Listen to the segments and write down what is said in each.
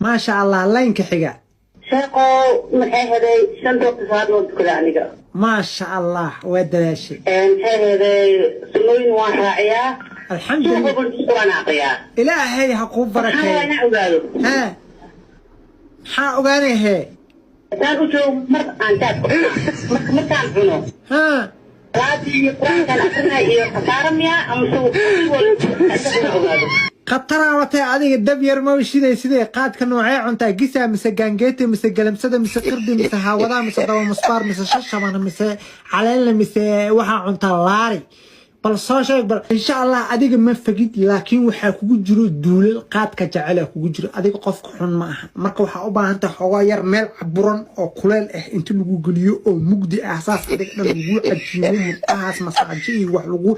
Maasha Allah. Laynka xiga. Sheekow, maxay heday, shanta waqti salaad waan tukada aniga. Maasha Allah, waa dadaashay. Maxay heday, sunnooyin waan raaciyaa. Alxamdulilah. Suuqa quraan aqriyaa. Ilaahay ha kuu Maxaa barakeeyo. Inaan ogaado. Ha, maxaa ogaanay hee? Saan u joogo, mar aan jaad ku cunaa, marka markaan cuno salaadii iyo quraankaan aqrinaya iyo khasaaro miyaa ama se inaan ogaado? Khataraa watay adiga. Dab yar ma shiday? Sidee qaadka noocee cuntaa? Gisaa mise gaangeete mise galamsada mise qirdi mise haawadaa mise daba musbaar mise shashabana mise caleenle mise waxaa cuntaa laari? Bal soo sheeg bal. Insha Allah, adiga ma fagid, laakiin waxaa kugu jiro duulal qaadka jecela kugu jiro. Adiga qofka xun ma aha. Marka waxaa u baahan tahay xoogaa yar meel caburan oo kuleel ah inta lagu geliyo oo mugdi ah, saas adiga dhan lagu cajiimo, murqahaas masaajo iyo wax lagu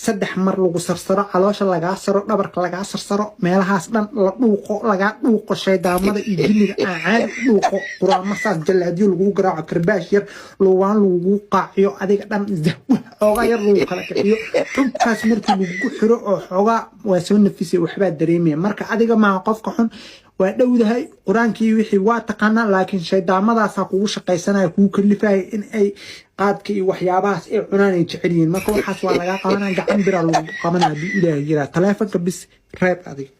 saddex mar lagu sarsaro, caloosha lagaa saro, dhabarka lagaa sarsaro, meelahaas dhan la dhuuqo, lagaa dhuuqo shaydaamada iyo jinniga aan caadi u dhuuqo, quraamo saas jalaadiyo lagu garaaco, karbaash yar luwaan lagu qaaciyo, adiga dhan zahwa xoogaa yar lagu kala kiciyo. Xubkaas markii lagugu xiro oo xoogaa waa soo nafisay, waxbaa dareemaya. Marka adiga maaha qofka xun, waa dhowdahay, qur-aankii wixii waa taqaanaa, laakiin shaydaamadaasaa kugu shaqaysanaya, kugu kalifaya in ay qaadka iyo waxyaabahaas ay cunaan ay jecel yihiin. Marka waxaas waa lagaa qabanaya, gacan biraa lagu qabanaya hadduu Ilaahay yiraa. Taleefonka bis reeb adiga.